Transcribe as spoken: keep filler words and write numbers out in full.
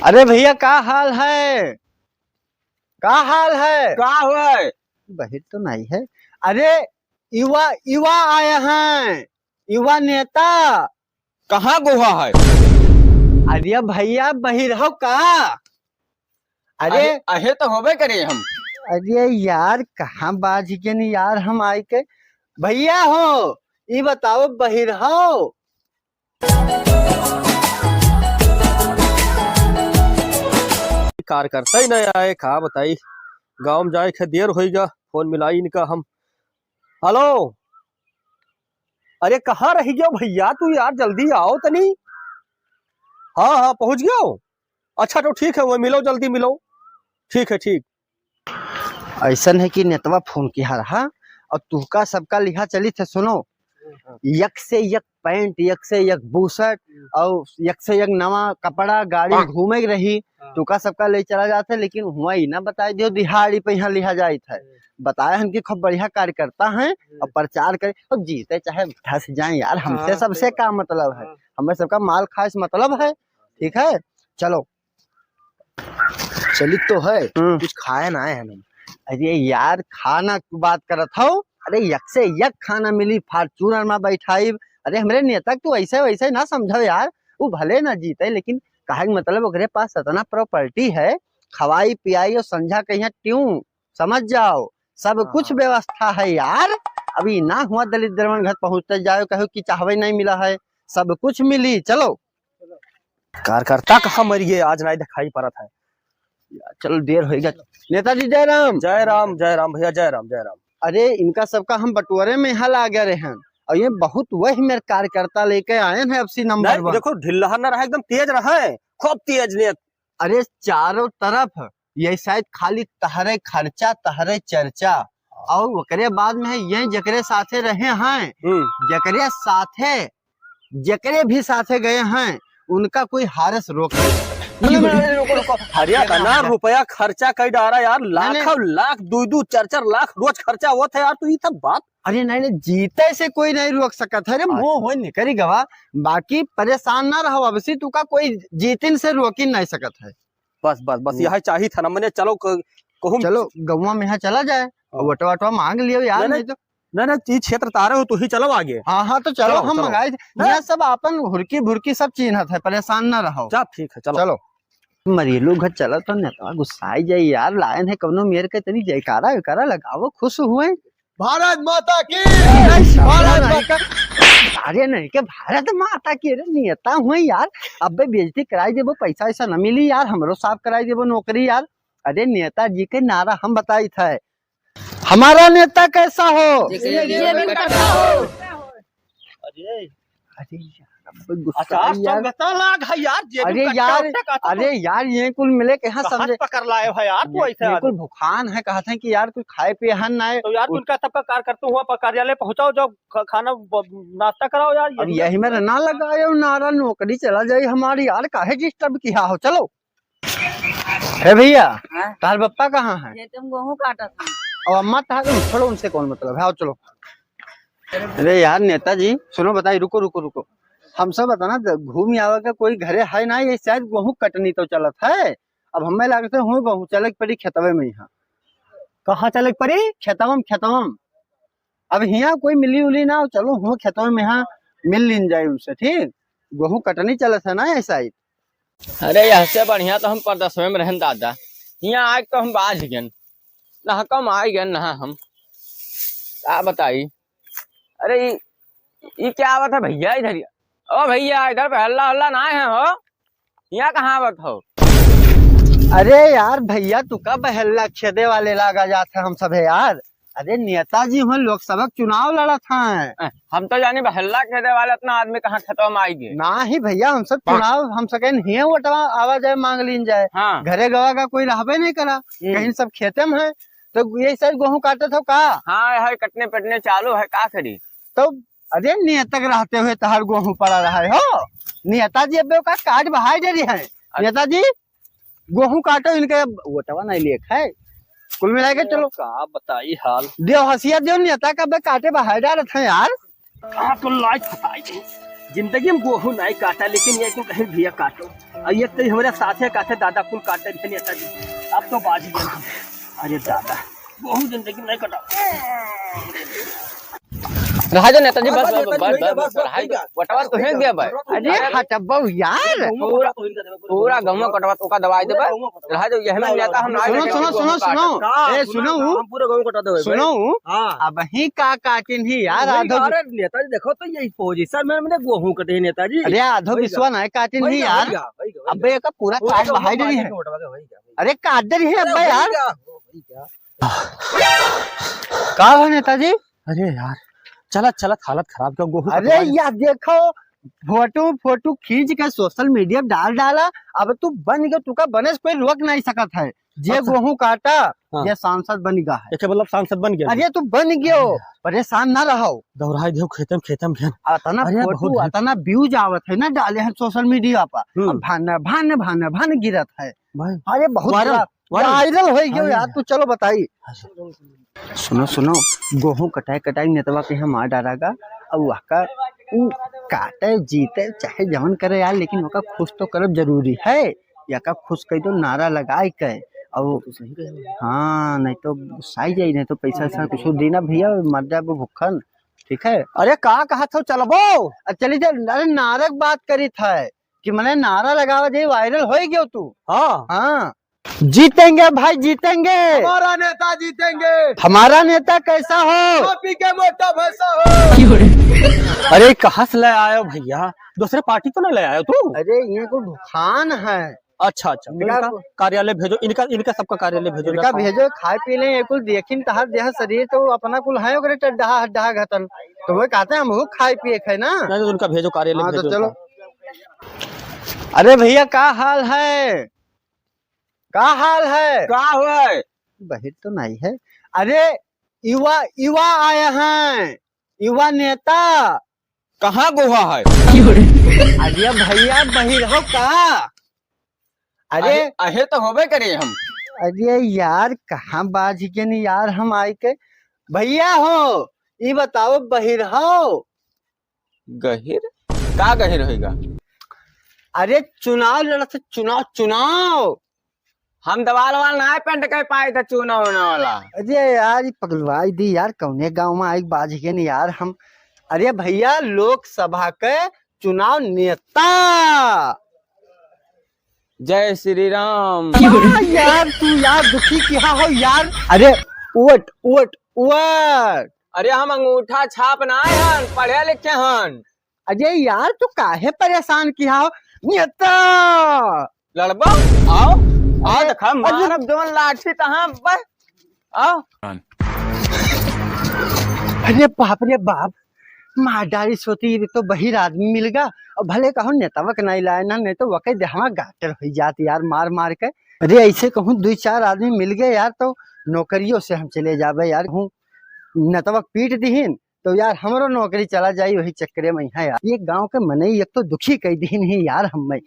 अरे भैया, का हाल है? का हाल है? का हुआ है? बहिर तो नहीं है। अरे, युवा, युवा आए हैं, युवा नेता। कहाँ गोहा है? अरे भैया, बहिर हो का? अरे अहे, अहे तो होबे करे हम। अरे यार, कहाँ बाझ गेन यार हम आइके। भैया हो, ई बताओ, बहिर हो? कार्यकर्ता ही नहीं आए, का बताई, गाँव में जाए के देर होइगा, फोन मिलाई इनका हम। हेलो, अरे कहाँ रह गयो भैया तू यार, जल्दी आओ तनी। हाँ, हाँ, पहुँच गयो। अच्छा तो ठीक है, वो मिलो, जल्दी मिलो। ठीक है, ठीक। ऐसन है कि नेतवा फोन किहा रहा और तुहका सबका लिहा चलित है, सुनो, यक से यक पैंट, यक से यक बुसट और यक से यक नवा कपड़ा, गाड़ी घूमे के रही, हाँ। तुका सबका ले चला जात है, लेकिन हुआ ही ना बताए दियो दिहाड़ी पे यहाँ लिहा जाइत है। हम्म। बताए हन कि खूब बढ़िया कार्यकर्ता हैं हम्म। और प्रचार करे और जीते चाहे धस जाए यार, हमसे हाँ, सबसे सही बात। का मतलब है, हाँ। हमें सबका माल खाए से मतलब है, ठीक है, चलो। चलित तो है, हम्म। कुछ खाए ना आए हैं हम। अरे यार, खाना की बात करत हो? अरे यक से यक खाना मिली, Fortuner में बैठाइब। अरे हमरे नेता के तू ऐसे वैसे ना समझो यार, वो भले ना जीते, लेकिन कहे के मतलब ओकरे पास इतना property है, खवाई पियाई और संझा कहिया ट्यूं, समझ जाओ, सब हाँ, कुछ हाँ। व्यवस्था है यार। अभी ना हुआ दलित द्रमण घर पहुँचते जाओ, कहो कि चाहवे नहीं मिला है, सब कुछ मिली। चलो। कार्यकर्ता कहाँ मर गए, आज नहीं दिखाई पड़त है। चलो, देर होइगा। नेताजी जय राम। जय राम, जय राम भैया, जय राम, जय राम। अरे, इनका सबका हम बटोरे में यहाँ लागे रहे हैं, और ये बहुत वही मेरे कार्यकर्ता लेके आए हैं, अब सी नंबर नहीं, वन। देखो, ढिल्ला न रहा, एकदम तेज रहा है, खूब तेज ने। अरे, चारों तरफ ये शायद खाली तहरे खर्चा, तहरे चर्चा, और ओकरे बाद में है ये जकरे साथे रहे हैं, हम्म। जकरे साथे, जकरे भी साथे गए हैं, उनका कोई हारस रोक नहीं। नहीं, नहीं, नहीं, रुको, रुको। हरिया नहीं, तना नहीं, रुपया खर्चा कई डारा यार, नहीं, लाख नहीं। और लाख, दो दो, चार चार लाख रोज खर्चा होत है यार, तो ये सब बात। अरे नहीं, नहीं, जीते से कोई नहीं रोक सकत है। अरे, अच्छा। मोह होय निकरी गवा, बाकी परेशान ना रहो, अब से तुका कोई जीतिन से रोकी नहीं सकत है। बस, बस, बस, हम्म। यही चाहिए था ना, मैंने चलो क-, कहूँ चलो, गौवा में यहाँ चला जाए, हाँ। वोटवा, वोटवा मांग लियो यार, नहीं, नहीं नहीं। तो। नहीं, नहीं, ई क्षेत्र तारे हो, तू ही चलो आगे। हाँ, हाँ, तो चलो, चलो, हम चलो। मंगाई थे। नहीं। यहाँ सब आपन हुरकी भुरकी सब चीन्हत है, परेशान ना रहो। जा, ठीक है, चलो। चलो। मरेलू घर चला तो नेतवा गुस्साई जाई यार, लायन है कौनो मेर के, तनी जयकारा वयकारा लगावो, खुश हुए। भारत माता की! जय श्री भारत राम। माता। अरे नहीं के भारत माता की, अरे नेता हुए यार, अबे बेइज्जती कराई देबो, पैसा वैसा न मिली यार, हमरो साफ कराई देबो नौकरी यार। अरे नेताजी के नारा हम बताई था, हमारा नेता कैसा हो? जेके जेके कट्टा हो। अरे, अरे यार, अब गुस्सा अचार यार। संगता लाग है यार, जे भी अरे कट्टा यार, उट्टा का तो अरे यार, ये कुल मिले के यहाँ कहाँ समझे। पकड़ लाए हो यार, तू ये, ऐसे ये आदमी। कुल भुखान है, कहते हैं कि यार कुछ खाए पिए हन ना है। तो यार, उनका सबका कार्यकर्ता हुआ पर कार्यालय पहुँचाओ, जाओ ख-, खाना ब-, नाश्ता कराओ यार, अब यही यही में रहना लगा है, नारा नौकरी चला जाए हमारी यार, काहे disturb किया हो, चलो। हे भैया, हाँ? तार बप्पा कहाँ है? ये तुम गेहूं काटत हैं। अब अम्मा तार, छोड़ो, उनसे कौन मतलब है, आओ चलो। अरे यार नेताजी, सुनो बताई, रुको, रुको, रुको। हम सब बताना, द-, घूम आवे का कोई घरे है ना, ये शायद गेहूं कटनी तो चलत है। अब हमें लागत है, हुए गेहूं चले के पड़ी खेतवे में यहाँ। कहाँ चले के पड़ी? खेतवम, खेतवम। अब हियाँ कोई मिली उली ना हो, चलो हुए खेतवे में यहाँ मिल लीन जाए उनसे, ठीक? गेहूं कटनी चलत है ना, ऐसा ही। अरे, यहसे बढ़िया तो हम परदेसवे में रहन दादा। हियाँ आइके तो हम बाझ गेन। ना कम आइ गेन, ना हम। का बताई? अरे, ई, ई क्या आवत है भैया इधर? ओ भैया, इधर पे हल्ला हल्ला ना है हो? हियाँ कहाँ आवत हो? अरे यार भैया, तू का बहेल्ला खेदे वाले लागा जात है हम सब है यार। अरे नेताजी हुए लोकसभा के चुनाव लड़त हैं। अ, हम तो जानी बहल्ला खेदे वाले इतना आदमी कहाँ खेतवा में आई गए। ना ही भैया, हम सब चुनाव, हम सकेन हिये वोटवा आवा जाए मांग लीन जाए। हाँ। घरे गवा का कोई रहबे नहीं करा, हम्म। कहीं सब खेते में है। तो ये सब गेहूं काटत हो का? हाँ, है कटने पटने चालू है, का करी? तो अरे नेता के रहते हुए तहार गेहूं पड़ा रहा है हो। नेताजी अब का काट बहाई दे रही है। अच्छा। नेताजी गेहूं काटो, इनके वोटवा नहीं लेख है। कुल मिला के चलो। का बताई हाल। देव हसिया देव नेता का बे काटे बहाय डालत है यार। कहाँ तो लाइट फसाई थी। जिंदगी में गोहूं नाहीं काटा, लेकिन ये कुल कहीं भैया काटो। और ये तो हमरा साथे काटे, दादा कुल काटे थे नेताजी। अब तो बाज गया। अरे दादा, गोहूं जिंदगी में नाहीं काटा। रहा दो नेताजी, बस, बस, बस, बस, बस, बस, रहा दो। बस, बस, वोटवा तो है गया भाई। अरे हटबो यार। पूरा, पूरा गौवा कटवा तो का दवाई देबे। रहा दो, यही में नेता हम ना सुनो, देखे सुनो, गोहूं सुनो, काटत। सुनो। का? ए, सुनो। हम पूरा गौवा कटा देबे भाई। सुनो। हाँ। अबहीं का काटिन ही यार, वही आधो। अरे नेताजी देखो तो यही पोजीशन में हमने गोहूं कटे हैं नेताजी। अरे आधो वही बिस्वा का। नहीं काटिन वही ही का, यार। वही का, वही का, वही अबे का। एका पूरा वही काट का, बहाई वही देनी का, है। वही का। अरे काट दे रही है अबे यार। वही का, वही का। का हो नेताजी? अरे यार, चलत चलत हालत खराब कर गोहूं अरे कटवाई। यार देखो, फोटो फोटो खींच के सोशल मीडिया पे डाल डाला। अब तू बन गयो, तुका बने से कोई रोक नहीं सकत है। जे अच्छा। गोहूं काटा, हाँ। जे सांसद बन गया है। एके मतलब सांसद बन गया। अरे तू बन गयो, अरे। परेशान ना रहो। दौड़ाई देव खेतम खेतम घेन। अतना अरे फोटो, बहुत है। अतना व्यूज आवत है ना, डाले हैं सोशल मीडिया पर। हम्म। अब भान भान भान भान गिरत है। भाई। अरे बहुत viral। बुरा। Viral। Viral हो गयो हाँ, यार, हाँ। तू चलो बताई। सुनो, सुनो, गोहूं कटाई, कटाई नेतवा के यहाँ मार डाला गा। अब वहका उ काटे, जीते, चाहे जवन करे यार, लेकिन ओका खुश तो करब जरूरी है। याका खुश कई दो नारा लगाए के। अब तो सही कहे। हाँ, नहीं तो गुस्साई जाई, नहीं तो पैसा वैसा कुछ देना भैया, मर जाबो भुक्खन। ठीक है? अरे का कहत हो, चलबो? आ, चली जा। अरे नारा के बात करी था कि मने नारा लगावा जाई, viral हो गयो तू। हाँ। हाँ। जीतेंगे भाई, जीतेंगे। हमारा नेता जीतेंगे। हमारा नेता कैसा हो? पापी के मोटा भैंसा हो। अरे, कहाँ से ले आयो भैया? दूसरे पार्टी तो ना ले आयो तू? अरे, ये को दुकान है। अच्छा, अच्छा, तो इनका इनका कार्यालय भेजो, इनका, इनका सबका कार्यालय भेजो, इनका जाओ। भेजो, खाए पी लें, ये कुल देखिन तहार देह शरीर तो अपना कुल है, ओकरे टड्डहा हड्डहा घतन। तो वो कहते हैं, हम वो खाए पिए खाए ना। नहीं, तो उनका भेजो, कार्यालय हाँ, तो भेजो चलो। उनका। अरे भैया, का हाल है? का हाल है? का हुआ है? बहिर तो नहीं है। अरे, युवा, युवा आए हैं, युवा नेता। कहाँ गोहा है? अरे भैया, बहिर हो का? अरे, अहे, अहे तो होबे करे हम। अरे यार, कहाँ बाज के नहीं यार हम आए के। भैया हो, ई बताओ, बहिर हो? गहिर? का गहिर होइगा? अरे चुनाव लड़त है, चुनाव, चुनाव। हम दवाल वाल ना पेंट कर पाए थे चुनाव होने वाला। अरे यार, ये पगलवाई दी यार, कौने गांव में आइक बाज गए न यार हम। अरे भैया, लोकसभा के चुनाव नेता। जय श्री राम। का यार, तू यार दुखी किहा हो यार। अरे वोट, वोट, वोट। अरे हम अंगूठा छाप ना हन, पढ़े लिखे हन। अरे यार, तू काहे परेशान किहा हो? नेता! लड़बो? आओ, आओ, अरे, देखा, अरे, मारब जवन लाठी तहाँ, बस, आओ। अरे बाप रे बाप, मार डारी सोती, ये तो बहिर आदमी मिल गा। और भले कहो नेतावा के नहीं लाए ना, नहीं तो वके देहवा गाटर हो जात यार, मार मार के। अरे ऐसे कहूँ दुई चार आदमी मिल गए यार, तो नौकरियों से हम चले जाबे यार। कहूँ नेतावा के पीट दिहिन, तो यार हमरो नौकरी चला जाई वही चक्करे में है यार। ये गांव के मनई एक तो दुखी कई दीन ही यार हम्मे।